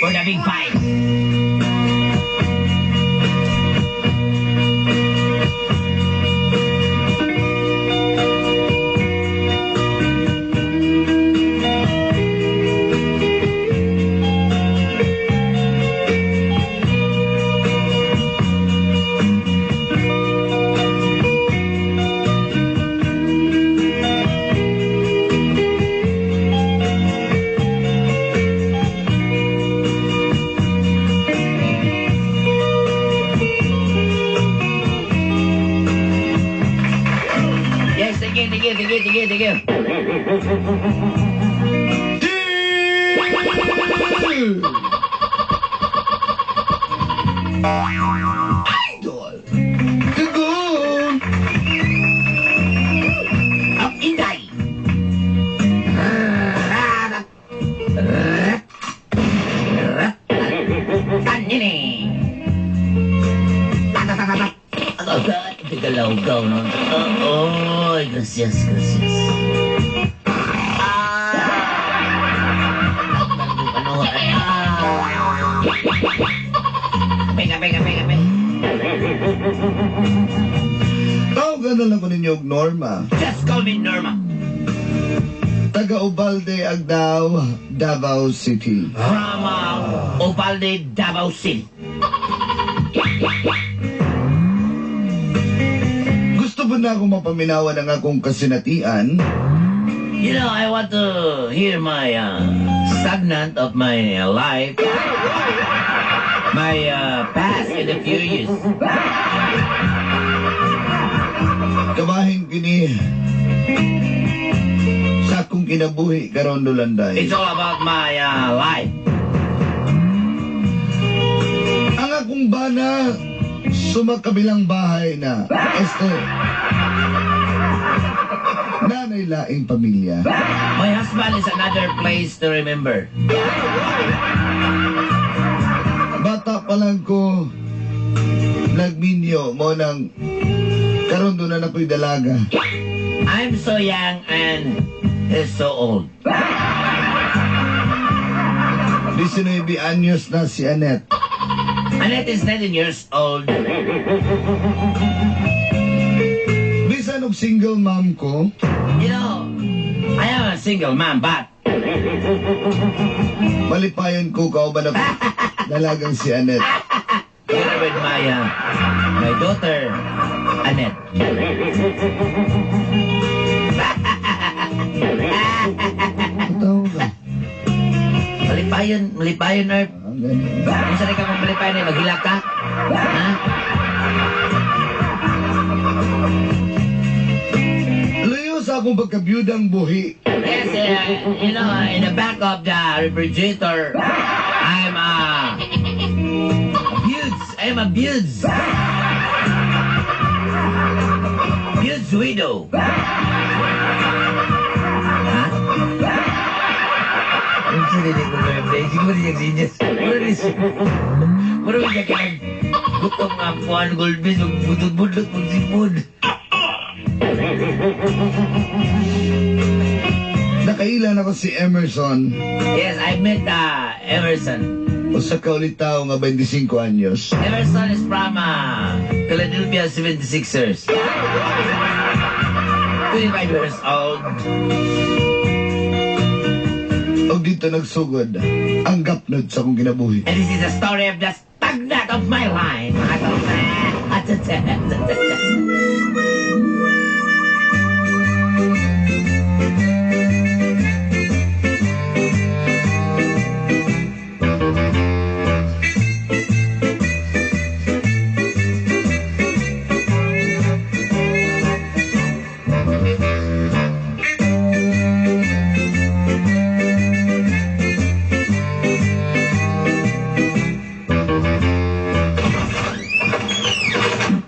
for the big fight. Yes, thank you, thank you, thank you, thank you, thank you. Idol! Tugon! Ang Inday! Tanini! Galaw-gaw, no? Oh, gracias, gracias. Ah! Ano? Ah! Kape, kape, kape, kape. Tawagan na lang ko ninyo og Norma. Just call me Norma. Taga Ubalde, Agdao, Davao City. From Ubalde, Davao City. Gusto ba na akong mapaminawan ang akong kasinatian? You know, I want to hear my stagnant of my life, my past and the furious. Kabahin kini sa akong kinabuhi karon, Dulanday. It's all about my life. Ang akong bana sumakabilang bahay na. Este, nanay laing pamilya. My husband is another place to remember. Bata pa lang ko nagminyo mo nang karon doon na ako'y dalaga. I'm so young and he's so old. 19 anyos na si Annette. Annette is 19 years old. Bisan og single mom ko, I am a single man, but malipayon ko kauban ako dalagang si Annette. Together with my daughter, Annette. Tatawa ka. Malipayon, malipayon, Herb. Ah, ganun. Kung saan ka malipayon, eh, maghilak ka? Ha? Luyo sa akong pagkabyudang buhi. Yes, in the back of the refrigerator, I'm a beauts. I'm a beauts. Beauts widow. Ha? Ang sarili ko birthday. Siguro siya genius. Mura siya kanang gutom nga puan goldfish. Magbudot-budot, magsimod. Nakailan ako si Emerson. Yes, I met Emerson. Usa ka ulitaw nga 25 anyos. Emerson is from Philadelphia 76ers. 25 years old. Og dito nagsugod ang gapnod sa akong kinabuhi. And this is the story of the stagnant of my life.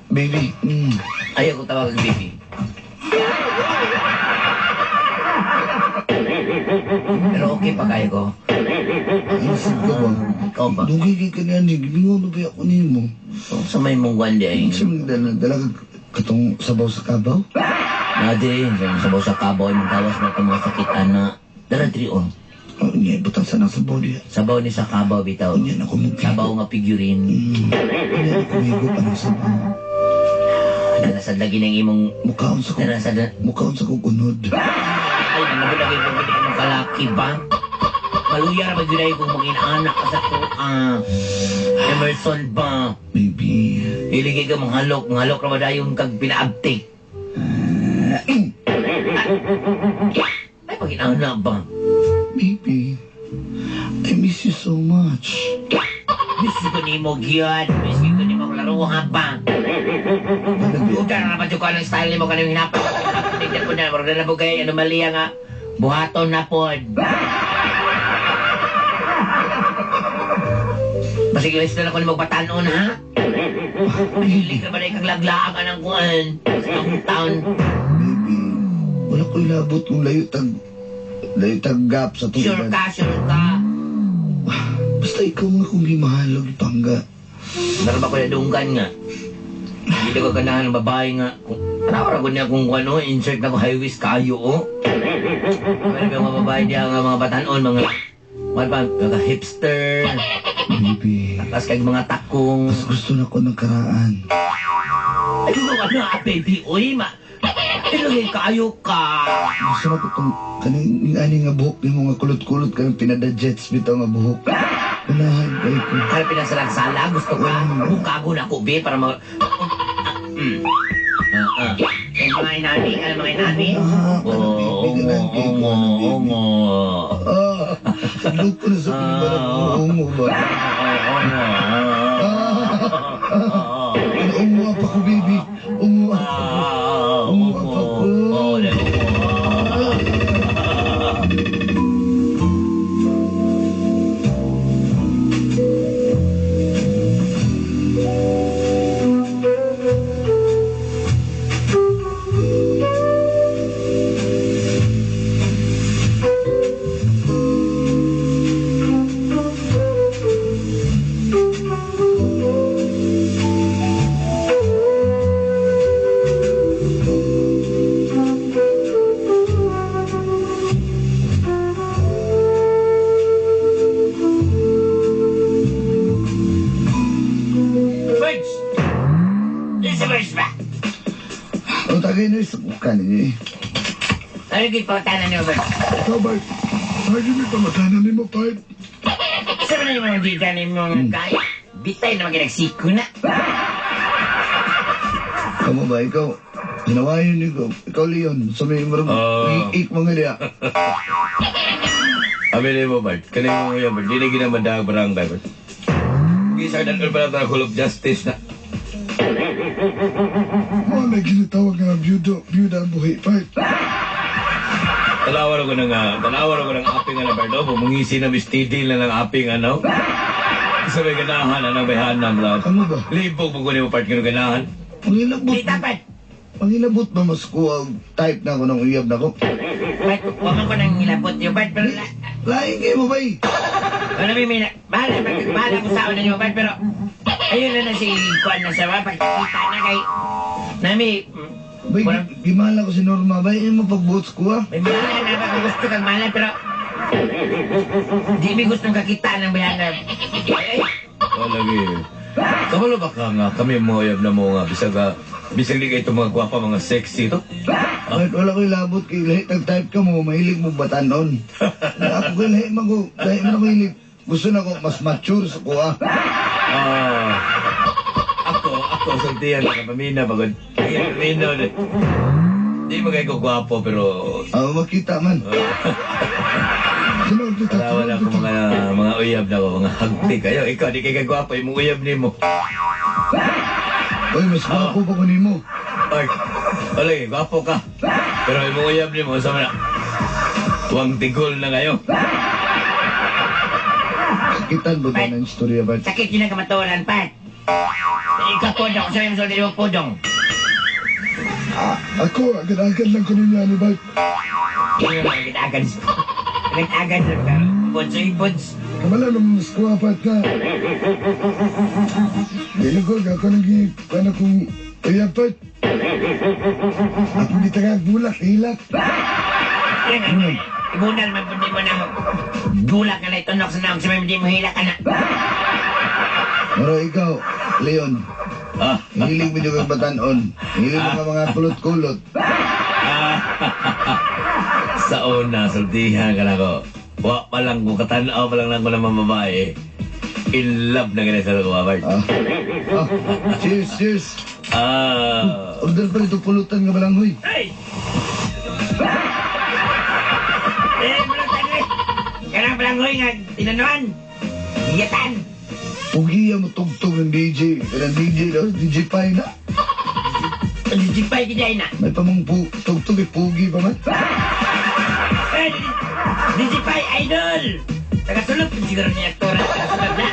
Baby, Ayaw ko tawag ang baby. Pero okay pa kayo ko. Isip ka ba? Ikaw ba? Dugay kay ka niyan, gilingon na ba ako nimo? Sa may mong gwandi ay. Sa mga dala, dala ka katong sabaw sa kabaw? Na diri, sa sabaw sa kabaw, imong gawas na itong mga sakit, ana. Dala diri on. Oh, niya, butang sa nasa body. Sabaw ni sa kabaw bitaw. Unya na ko mo. Sabaw nga figurine. Unya na ko migo pa ng sabaw. Narasad lagi ng imong Mukhaon sa kong narasad na. Mukhaon sa kong unod. Ay, nabulagay ko gid imong kalaki ba? Maluya ra ba gyud ay kung maging-anak ka sa to, ah. Emerson ba? Baby. Iligay ka manghalok, manghalok ra ba dayon kag pinaabtik? Ay, pag-inaanak ba? Baby. I miss you so much. Miss ko nimo gyud, miss ko nimo laruha ba? Ano Uta na naman ko anong style nimo kanang hinapa. Tignan ko na, murag na po kay anomalya nga buhaton na pod. Basig ilis na lang ko nimo batanon ha? Hilig na ba na ikang laglaang anang kuan? Sa downtown. Baby. Wala ko ilabot kung layo tag gap sa Sure tuliran. ka, sure ka. Basta ikaw nga kong gimahal og pangga. Meron ba ko nadunggan nga? Hindi ko ganahan ng babae nga. Tanaw ra ko niya kung ano, insert na ko high waist kayo, oh. Meron ba mga babae diya nga mga batanon, mga mga pa, mga hipster, Baby. tapos kay mga takong. Mas gusto na ko ng karaan. Ay, ano ano, ah, baby, uy, ma. Ilugay kayo ka. Gusto na ko itong kaning ani nga buhok nimo nga kulot-kulot kanang pinada jets bitaw nga buhok. Unahan kay ko. Kaya pinasalag-sala, gusto ka. Bukago na ko, be, para ma... Ah, ah. Yung mga inani, ano mga inani? Ah, Oo, kanang baby, ganahan kay ko, oo, kanang baby. oo. Ah, sadlok ko na sa pinibarang uungo ba? Ano, umuha pa ko, baby. Umuha pa ko. Umuha pa ko. Birds! It's a birds ba? Ang tagay na sa kukan eh. Ano yung pangatanan niyo, Birds? Ikaw, Bart. Lagi may pamatanan ni mo, Bart. Sabi na yung mga dita ni mga kaya. Bitay na maginagsiko na. Kamu ba, ikaw? Ginawayan ikaw. Ikaw, Leon. Sa may marang Ah. ik mga niya. Amin mo, Bart. Kanay mo yan, Bart. Di na ginamandag barangay, Bart. Gisag na pala tayo Hall of Justice na. Mo na ginatawag nga byudo, byuda ang buhi, Bart. Tanawan ako ng aping ano, Bart. Oh, mungisi na mistidil na ng aping ano. Sa may ganahan, anong bayhanan, Bart. Kamu ba? Libog mo ko ni mo, Bart, ganun ganahan. Ang ilabot, Dita, Bart. ang ilabot ba mas kuha type na ako ng uyab na ko? Bart, huwag ko nang ilabot niyo, Bart. Pero, Laing kayo mo, bay. ano may may, bahala, Bart. Bahala ko sa una niyo, Bart. Pero, ayun na na si Kuan na sa pagkita na kay, nami, Bay, Walang- gimala ko si Norma, bay. Ay mo pagbuot ko, ah. may mahala na ba kung gusto kang mahala, pero, di mi gustong kakita ng bayana. Ay, ay, Wala lagi. Kabalo ba ka nga kami mo uyab na mo nga bisag bisag di kayo itong mga gwapa mga sexy to. Bart, wala ko ilabot kay lahi tag type ka mo, mahilig mo batanon. Ako kay lahi man ko, lahi man ako hilig. Gusto na ko mas mature sa kuha. Ah. Ako sultihan ka pamina bagod. Pamina di. Di mo kayo ko gwapo pero Ah, makita man. wala ako mga uyab na ko, mga hagti kayo. Ikaw di kay gwapo imong uyab nimo. Uy, mas gwapo pa ko nimo. Ay, wala eh, gwapo ka. Pero imong uyab nimo sa mana. Tuwang tigol na kayo. Sakitan ba ng istorya, Bart? sakit yun ang kamatuoran, Bart. Ikaw, Podong, sabi mo sulti mo, Podong. Ako, agad-agad lang ko ninyo, ani, Bart. Agad-agad. Agad-agad. Pods, ay, pods. Kamala naman mas kuha, Bart, na. Dili ko, ako nang ano kung uyab, Bart. Ako gitagag bulak, hilak. Ibunal man pud nimo nang gulak ka na itunok sa naong sa may hindi mo hila ka na. Maro ikaw, Leon. Hilig mo yung batanon. Hilig mo nga mga kulot-kulot. Sa una, sultihan ka na ko. Wa pa lang ko, katanaw pa lang ko ng mga babae. In love na ganun sa ko, Bart. Cheers, cheers. Order pa rito pulutan nga balanghoy. Ay! Eh, pulutan eh! Kanang balanghoy nga, tinanuan! Giyatan! Pugiya mo tugtog ng DJ. Kanang DJ daw, DJ Pai na. DJ Pai DJ na. May pamang tugtog eh, pugi pa man. Eh, DJ Pai, idol! Tagasulot, siguro niya aktora. Tagasulot na.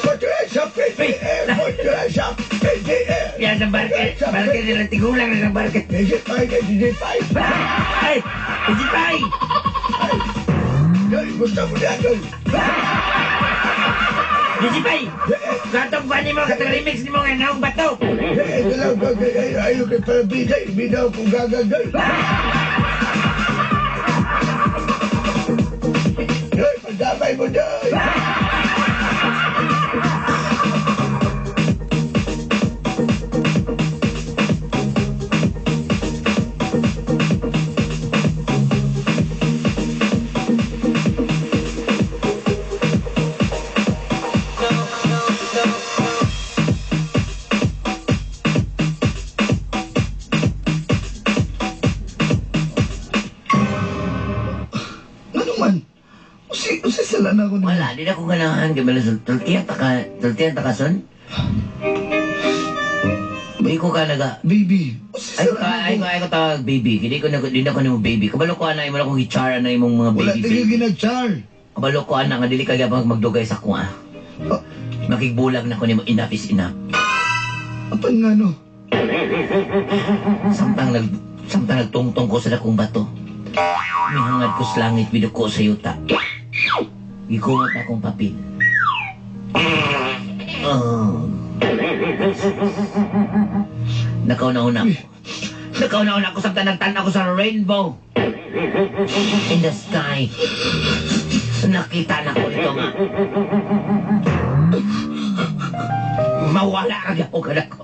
Patricia, PDA! Patricia, PDA! Yan sa barke. Barke nila, tigulang na sa barke. DJ Pai, DJ Pai! Ay! DJ Pai! Ay! Ay, gusto mo na, Joy! DJ Pai! Katong kuha nimo, katong remix nimo nga naong bato! Eh, dalaw, ayaw kay para BJ, bidaw kong gagagay! Joy, pagdamay mo, Joy! Ano man? Usi sala na ako. Wala, di na ko ganahan. Gabala sa tultiyan ta ka, son. Di ko ka naga. Baby, usi Ay, sala na ay, ako. ay, ko tawag baby. Hindi ko na, di na ko nimo baby. Kabalo ko ana, imo na akong i-char na imong mga Wala baby, tigil baby. ginachar. Kabalo ko ana, nga dili ka gyapon magdugay sa ko, ah. Makigbulag na ko nimo, enough is enough. Apan nga no? Samtang nagtungtong ko sa dakong bato. Mihangad ko sa langit, biduko sa yuta. Gikumot akong papel. Oh. Nakauna-una ako. Nakauna-una ako samtang nagtan-aw ko sa rainbow. In the sky. Nakita na ko ito nga. Mawala ka gyapon ka nako.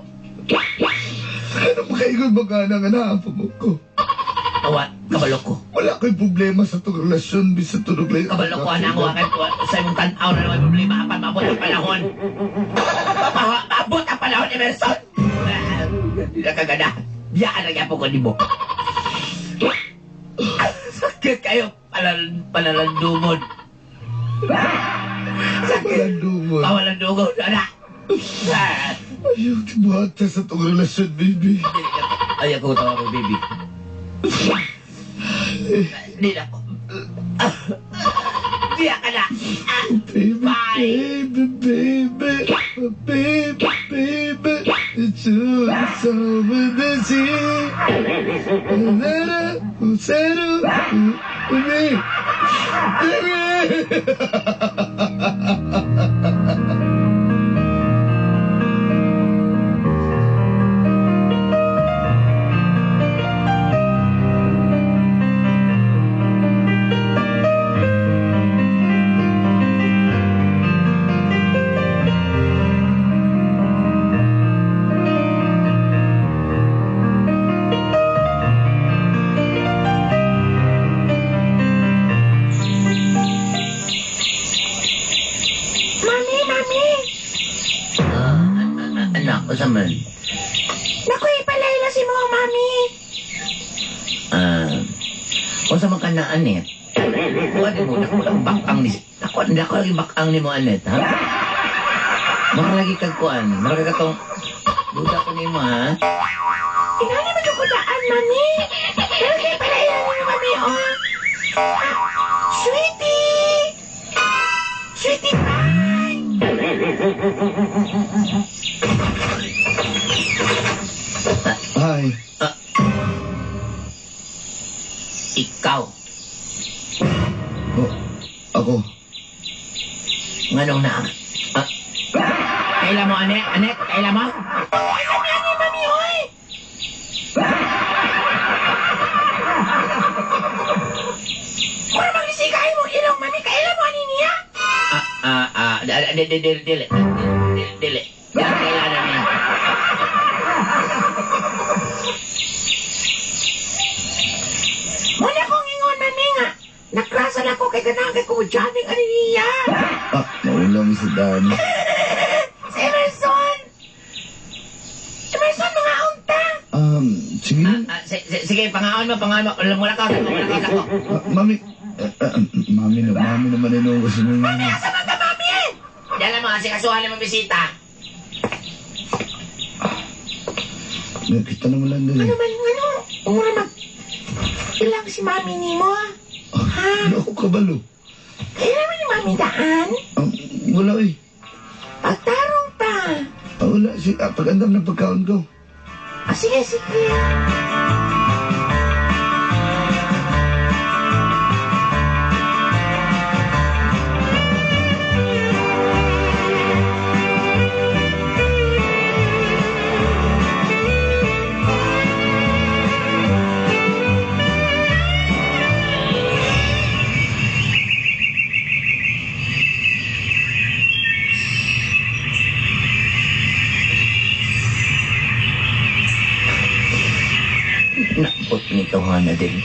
Ano makaingon ba ka na nga naapo mo ko? Awa, kabalo ko. Wala ko'y problema sa itong relasyon, bisa tulog lang. Kabalo ko, anang wakit ko. Sa imong tan-aw na naman problema, apan maabot ang panahon. Maabot ang panahon, Emerson! Hindi na kagana. Biyaan na gyapon ko nimo. Sakit kayo, palalandungon. Sakit. Palalandungon. Pawalandungon, anak. Ayaw, tibuhata sa itong relasyon, baby. Ayaw ko tawa ko, baby. Di na ko. Di ka na. Baby, Bye. baby, baby, baby, baby, it's you, it's over the sea. Zero, baby, baby. Mami, mami! Anak, unsa man? Naku, ipalayla si mo, mami! Unsa man ka na, Anet? Kuha mo, naku lang bakang ni... Naku, naku lagi bakang ni mo, Anet, ha? Mara lagi kag kuan, mara ka katong... Duda ko nimo, ha? Inani mo yung kudaan, mami! Pero kay palayla ni mo, mami, oh! Sweetie! Sweetie pie! Hi. Ikaw. Oh, ako. Nganong na... Kaila mo, Anet? Anet, kaila mo? Ano ni mami, oy? Dili, dili, dili. Dili, dili. Kailangan niya. Muna kong ingon, mami nga. Nakrasan ako kay ganang kay kumujaning ani niya. Ah, naula mo si Danny. Si Emerson. Emerson, mga unta. Sige. Sige, pangaon mo, pangaon mo. Mula ka, mula ka ako. Mami, mami na, mami naman inuwi si mami. Mami, asa man ka, mami? Diyan lang mga sikasuhan ng mga bisita. Kita naman lang din. Ano man, ano? Umura mag... Ilang si mami ni mo? Ha? Ano ako kabalo? Kaya naman ni mami daan? Wala eh. Pagtarong pa. Wala. Pag-andam ng pagkaon ko. Sige, sige. Napot nito nga na din.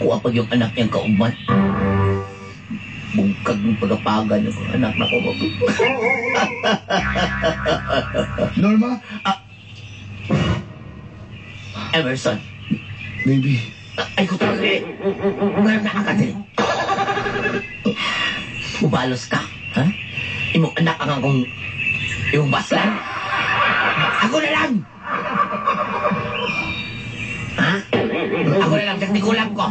Kuha pag yung anak niyang kauban. Bungkag ng pagapagan ng anak na ko. Norma? Emerson. Baby. Ay, ko talaga eh. Meron na ka din. Ubalos ka, ha? Imong anak ang akong... Imong baslan. Ako na lang! Ha? Ako na lang, tikulam ko.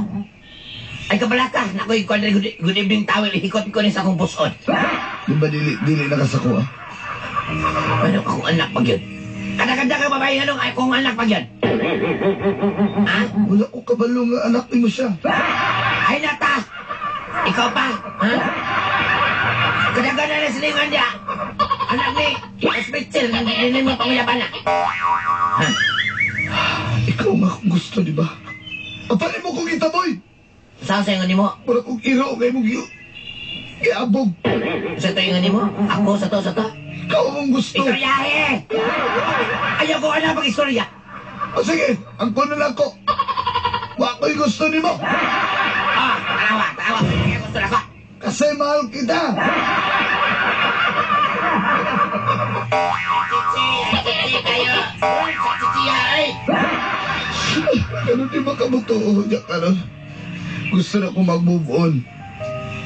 Ay, kabala ka. Naku, good evening towel. Hikot ko ni sa akong puson. Di ba dili nakasako, ah? Ano akong anak pag yun? Kada-kada ka babae, anong akong anak pag yun? Ha? Wala ko kabalo nga anak ni mo siya. Ay, nata! Ikaw pa, ha? Kada-kada na silingan niya. Anak ni Spitzel, hindi mo panguyaban na. Ha? Ikaw nga akong gusto, di ba? Apanin mo kong itaboy! Saan sa ingon mo? Wala kong iro kay mong giabog. Sa to ingon mo? Ako, sa to, sa to? Ikaw ang gusto. Istoryahe! Ayaw ko na pag-istorya. O sige, ang kuno lang ko. Wa ko'y gusto ni mo. Ah, tanawa, tanawa. Kaya gusto na ko. Kasi mahal kita. Chichi, ay chichi kayo. Sa chichi, ay. Ganun di makabuto, Jack, karon. Gusto na akong mag-move on.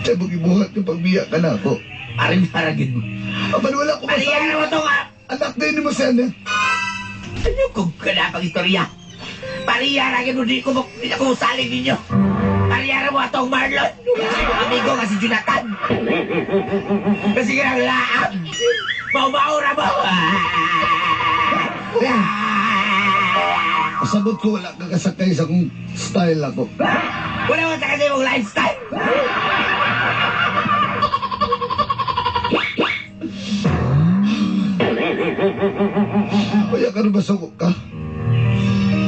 Kaya magibuhat yung pagbiya ka na ako. Parin haragin mo. Apan wala ko Pariyan masabi. na mo ito nga. Anak din mo siya, ne? Ano kung ka na pag-istorya? Pariyan mo, di ko di ako salig ninyo. Pariyan mo atong Marlon. Kasi yung amigo nga si Jonathan. Kasi nga laang. Mau-mau na mo. Pasabot ko, wala ka kasakay sa kong style ako. Wala mo sa kasi mong lifestyle. Kaya ka na ba suko ka?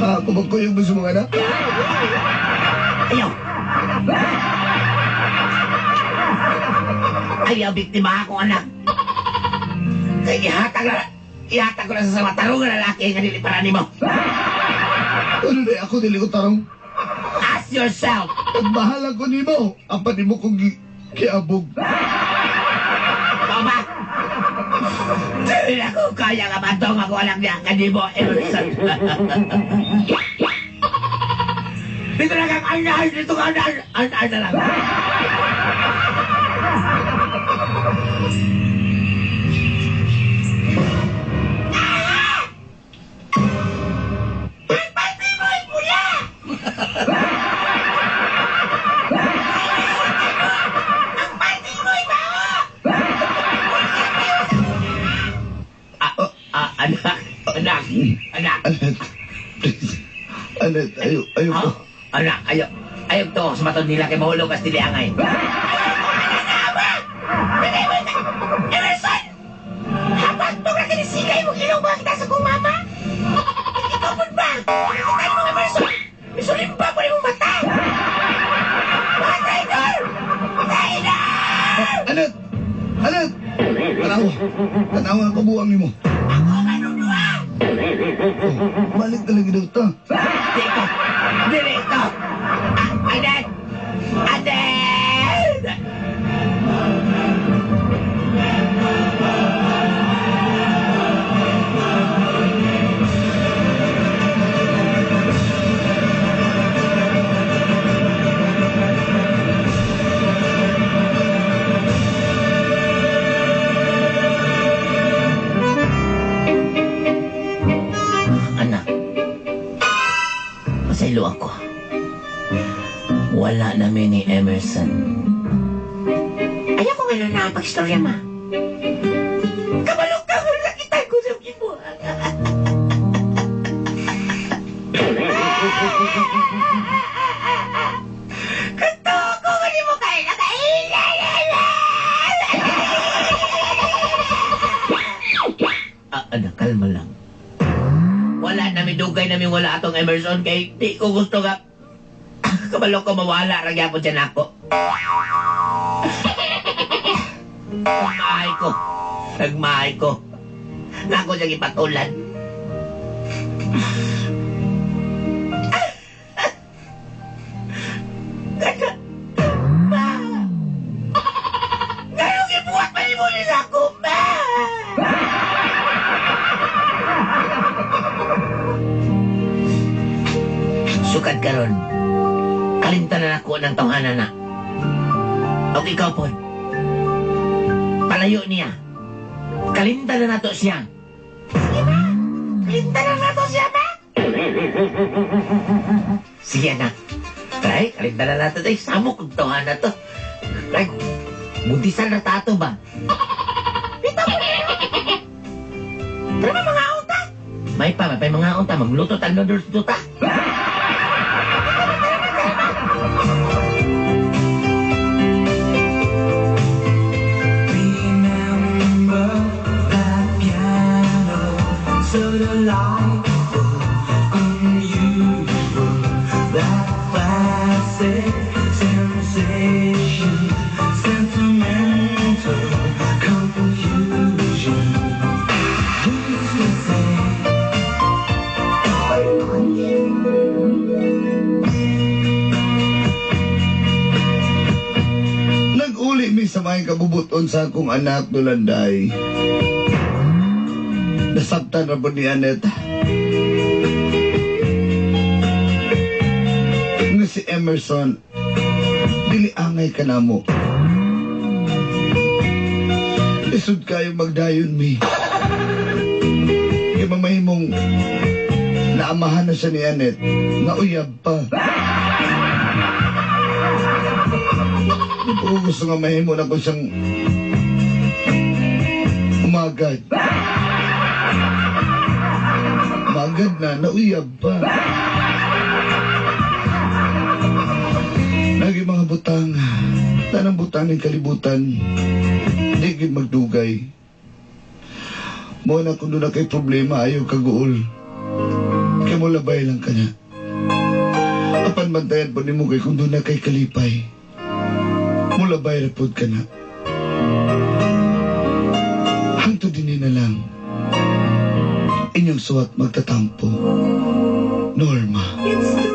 Ako magkuyog mo sa mga anak? Ayaw! Ayaw, biktima akong anak. Kaya ihatag ko na sa sama tarong na lalaki nga dili para nimo. Ano na ako dili ko tarong? Ask yourself. Nagbahala ko nimo. Apan nimo kong giabog. Tama! Dili ako kaya nga matong ako anak niya nga di mo, Emerson. Dito lang ang arnar, dito ka arnar, arnar na lang. Ang pati mo ay pula! Ang pati mo ay bao! Anak, anak, anak. Anet, please. Anet, ayaw, ayaw ko. Anak, ayaw. Ayaw to, sa matod nila kay mahulog as dili angay. Emerson! Habang to ka kinisigay mo ilong ba kita sa kong mama? Ikaw po ba? Kita mo, Emerson! Isulimba mo rin mong mata! Mga traitor! Traitor! Anet! Anet! Tanawa. Tanawa ang kabuang nimo. Ako manunua! Oh, balik talaga daw ta. Di ko! Dili ko! Ah, Adet! Adet! Anak, pasaylo ako. Wala namin ni Emerson. Ayaw ko nga na pag-istorya, ma. Kabalo ka, wala kita ko sa gibuhat. Kato ko, hindi mo kaya nakaila. Ah, anak, kalma lang. Wala nami dugay nami wala atong Emerson kay di ko gusto nga kabalo ko mawala ra gyapon siya nako. Nagmahay ko. Nagmahay ko. Nako siya gipatulan. Ma! Ngayong gibuhat pa nimo ni ako, ma! Sukad karon. Kalimtan na nako ng tawhana na. Og ikaw pod. Palayo niya. Kalimtan na nato siya. Sige, ma! Kalimtan na nato siya, ma! Sige anak. Try, kalimtan na nato. Ay, samok og tawhana to. Ay, buntisan na tato ba? Bitaw mo na! Tara ma, mga unta! May pa mga unta. Magluto tag noodles to ta. Remember that piano, so delightful, unusual, that classic sensation, sentimental confusion. Used to say. Nag-uli mi sa may kabubuton sa akong anak Dulanday. Nasabtan ra po ni Anet. Nga si Emerson, dili angay ka namo. Lisod kayo magdayon mi. Kay mamahimong naamahan na siya ni Anet, nauyab pa. Di ko gusto nga mahimo na ko siyang umagad. Umagad na, nauyab pa. Lagi mga butang, tanang butang ng kalibutan, di gid magdugay. Mo na kung doon na kay problema, ayaw kaguol. Kaya mo labay lang ka na. Apan bantayan po nimo kay kung doon na kay kalipay. Mulabay ra pod ka na. Hangtod dinhi na lang. Inyong suwat magtatampo. Norma. It's